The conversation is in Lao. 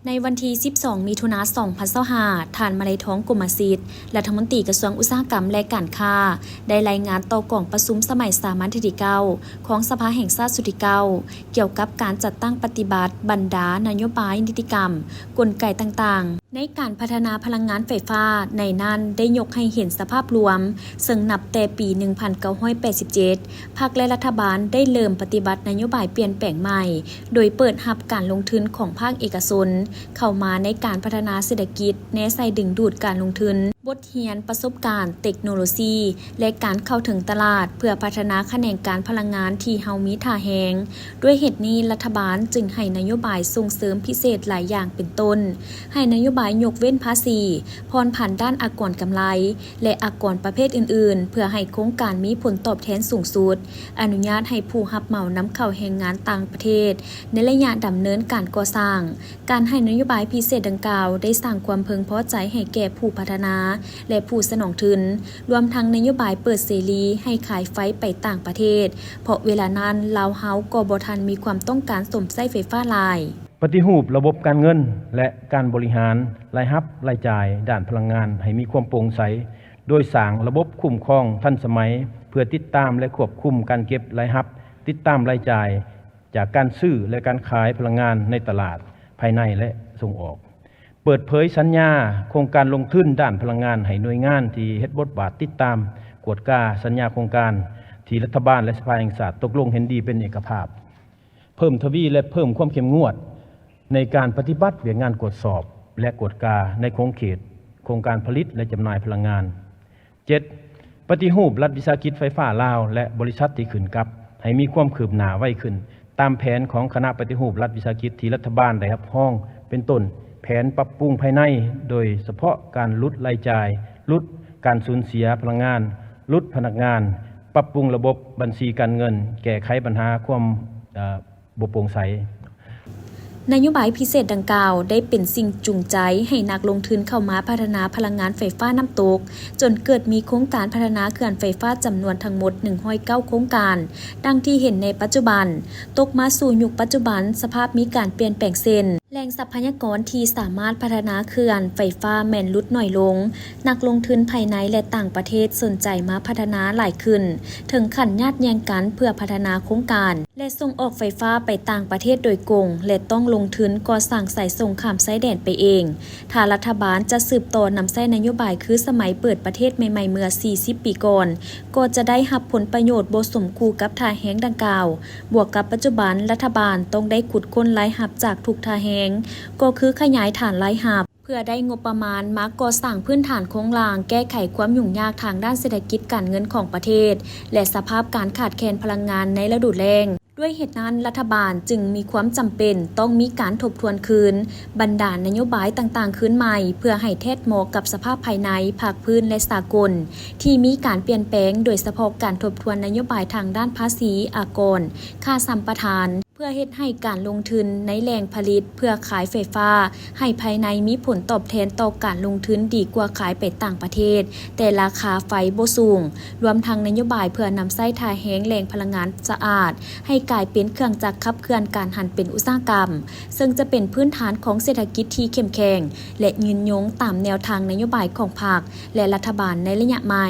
ໃນວັນທີສິບສອງ ມິຖຸນາ ສອງພັນຊາວຫ້າ, ທ່ານ ມະໄລທອງ ກົມມະສິດ ລັດຖະມົນຕີກະຊວງອຸດສາຫະກຳ ແລະ ການຄ້າ ໄດ້ລາຍງານຕໍ່ກອງປະຊຸມສະໄໝສາມັນທີເກົ້າ ຂອງສະພາແຫ່ງຊາດຊຸດທີເກົ້າ ກ່ຽວກັບການຈັດຕັ້ງປະຕິບັດບັນດານະໂຍບາຍ, ນິຕິກຳ, ກົນໄກຕ່າງໆ ໃນການພັດທະນາພະລັງງານໄຟຟ້າ. ໃນນັ້ນໄດ້ຍົກໃຫ້ເຫັນສະພາບລວມ, ເຊິ່ງນັບແຕ່ປີໜຶ່ງພັນເກົ້າຮ້ອຍແປດສິບເຈັດ ພັກ ແລະ ລັດຖະບານໄດ້ເລີ່ມປະຕິບັດນະໂຍບາຍປ່ຽນແປງໃໝ່ ໂດຍເປີດຮັບການລົງທຶນຂອງພາກເອກະຊົນເຂົ້າມາໃນການພັດທະນາເສດຖະກິດ, ແນໃສ່ດຶງດູດການລົງທຶນ, ບົດຮຽນປະສົບການ, ເຕັກໂນໂລຊີ ແລະ ການເຂົ້າເຖິງຕະຫຼາດ ເພື່ອພັດທະນາຂະແໜງການພະລັງງານທີ່ເຮົາມີທ່າແຮງ. ດ້ວຍເຫດນີ້, ລັດຖະບານຈຶ່ງໃຫ້ນະໂຍບາຍສົ່ງເສີມພິເສດຫຼາຍຢ່າງ ເປັນຕົ້ນ ໃຫ້ນະໂຍບາຍຍົກເວັ້ນພາສີ, ຜ່ອນຜັນດ້ານອາກອນກຳໄລ ແລະ ອາກອນປະເພດອື່ນໆ ເພື່ອໃຫ້ໂຄງການມີຜົນຕອບແທນສູງສຸດ, ອະນຸຍາດໃຫ້ຜູ້ຮັບເໝົານຳເຂົ້າແຮງງານຕ່າງປະເທດໃນໄລຍະດຳເນີນການກໍ່ສ້າງ. ການໃຫ້ນະໂຍບາຍພິເສດດັ່ງກ່າວໄດ້ສ້າງຄວາມເພິ່ງພໍໃຈໃຫ້ແກ່ຜູ້ພັດທະນາ ແລະ ຜູ້ສະໜອງທຶນ, ລວມທັງນະໂຍບາຍເປີດເສລີໃຫ້ຂາຍໄຟໄປຕ່າງປະເທດ, ເພາະເວລານັ້ນລາວເຮົາກໍບໍ່ທັນມີຄວາມຕ້ອງການສົມໃຊ້ໄຟຟ້າຫຼາຍ. ປະຕິຮູບລະບົບການເງິນ ແລະ ການບໍລິຫານລາຍຮັບລາຍຈ່າຍດ້ານພະລັງງານໃຫ້ມີຄວາມໂປ່ງໃສ, ໂດຍສ້າງລະບົບຄຸ້ມຄອງທັນສະໄໝ ເພື່ອຕິດຕາມ ແລະ ຄວບຄຸມການເກັບລາຍຮັບ, ຕິດຕາມລາຍຈ່າຍຈາກການຊື້ ແລະ ການຂາຍພະລັງງານໃນຕະຫຼາດພາຍໃນ ແລະ ສົ່ງອອກ. ເປີດເຜີຍສັນຍາໂຄງການລົງທຶນດ້ານພະລັງງານໃຫ້ໜ່ວຍງານທີ່ເຮັດບົດບາດຕິດຕາມ, ກວດກາສັນຍາໂຄງການທີ່ລັດຖະບານ ແລະ ສະພາແຫ່ງຊາດຕົກລົງເຫັນດີເປັນເອກະພາບ. ເພີ່ມທະວີ ແລະ ເພີ່ມຄວາມເຂັ້ມງວດໃນການປະຕິບັດວຽກງານກວດສອບ ແລະ ກວດກາໃນຂົງເຂດໂຄງການຜະລິດ ແລະ ຈຳໜ່າຍພະລັງງານ. ເຈັດ, ປະຕິຮູບລັດວິສາຫະກິດໄຟຟ້າລາວ ແລະ ບໍລິສັດທີ່ຂຶ້ນກັບ ໃຫ້ມີຄວາມຄືບໜ້າໄວຂຶ້ນ ຕາມແຜນຂອງຄະນະປະຕິຮູບລັດວິສາຫະກິດທີ່ລັດຖະບານໄດ້ຮັບຮອງ, ເປັນຕົ້ນ ແຜນປັບປຸງພາຍໃນ, ໂດຍສະເພາະການຫຼຸດລາຍຈ່າຍ, ຫຼຸດການສູນເສຍພະລັງງານ, ຫຼຸດພະນັກງານ, ປັບປຸງລະບົບບັນຊີການເງິນ, ແກ້ໄຂບັນຫາຄວາມ, ເອີ່, ບໍ່ໂປ່ງໃສ. ນະໂຍບາຍພິເສດດັ່ງກ່າວໄດ້ເປັນສິ່ງຈູງໃຈໃຫ້ນັກລົງທຶນເຂົ້າມາພັດທະນາພະລັງງານໄຟຟ້ານ້ຳຕົກ, ຈົນເກີດມີໂຄງການພັດທະນາເຂື່ອນໄຟຟ້າຈຳນວນທັງໝົດໜຶ່ງຮ້ອຍເກົ້າໂຄງການ, ດັ່ງທີ່ເຫັນໃນປັດຈຸບັນ. ຕົກມາສູ່ຍຸກປັດຈຸບັນ, ສະພາບມີການປ່ຽນແປງເຊັ່ນ ແຫຼ່ງຊັບພະຍາກອນທີ່ສາມາດພັດທະນາເຂື່ອນໄຟຟ້າແມ່ນຫຼຸດໜ້ອຍລົງ, ນັກລົງທຶນພາຍໃນ ແລະ ຕ່າງປະເທດສົນໃຈມາພັດທະນາຫຼາຍຂຶ້ນ, ເຖິງຂັ້ນຍາດແຍ່ງກັນເພື່ອພັດທະນາໂຄງການ ແລະ ສົ່ງອອກໄຟຟ້າໄປຕ່າງປະເທດໂດຍກົງ ແລະ ຕ້ອງລົງທຶນກໍ່ສ້າງສາຍສົ່ງຂ້າມຊາຍແດນໄປເອງ. ຖ້າລັດຖະບານຈະສືບຕໍ່ນຳໃຊ້ນະໂຍບາຍຄືສະໄໝເປີດປະເທດໃໝ່ໆເມື່ອສີ່ສິບປີກ່ອນ, ກໍຈະໄດ້ຮັບຜົນປະໂຫຍດບໍ່ສົມຄູ່ກັບທ່າແຮງດັ່ງກ່າວ. ບວກກັບປັດຈຸບັນລັດຖະບານຕ້ອງໄດ້ຂຸດຄົ້ນລາຍຮັບຈາກທຸກທ່າແຮງ, ກໍຄືຂະຫຍາຍຖານລາຍຮັບ ເພື່ອໄດ້ງົບປະມານມາກໍ່ສ້າງພື້ນຖານໂຄງລ່າງ, ແກ້ໄຂຄວາມຫຍຸ້ງຍາກທາງດ້ານເສດຖະກິດການເງິນຂອງປະເທດ ແລະ ສະພາບການຂາດແຄນພະລັງງານໃນລະດູແລ້ງ. ດ້ວຍເຫດນັ້ນ, ລັດຖະບານຈຶ່ງມີຄວາມຈຳເປັນຕ້ອງມີການທົບທວນຄືນບັນດານະໂຍບາຍຕ່າງໆຄືນໃໝ່, ເພື່ອໃຫ້ແທດເໝາະກັບສະພາບພາຍໃນ, ພາກພື້ນ ແລະ ສາກົນ ທີ່ມີການປ່ຽນແປງ, ໂດຍສະເພາະການທົບທວນນະໂຍບາຍທາງດ້ານພາສີ, ອາກອນ, ຄ່າສຳປະທານ. ເພື່ອເຮັດໃຫ້ການລົງທຶນໃນແຫຼ່ງຜະລິດເພື່ອຂາຍໄຟຟ້າໃຫ້ພາຍໃນມີຜົນຕອບແທນຕໍ່ການລົງທຶນດີກວ່າຂາຍໄປຕ່າງປະເທດ, ແຕ່ລາຄາໄຟບໍ່ສູງ, ລວມທັງນະໂຍບາຍເພື່ອນຳໃຊ້ທ່າແຮງແຫຼ່ງພະລັງງານສະອາດໃຫ້ກາຍເປັນເຄື່ອງຈັກຂັບເຄື່ອນການຫັນເປັນອຸດສາຫະກຳ, ເຊິ່ງຈະເປັນພື້ນຖານຂອງເສດຖະກິດທີ່ເຂັ້ມແຂງ ແລະ ຍືນຍົງຕາມແນວທາງນະໂຍບາຍຂອງພັກ ແລະ ລັດຖະບານໃນໄລຍະໃໝ່.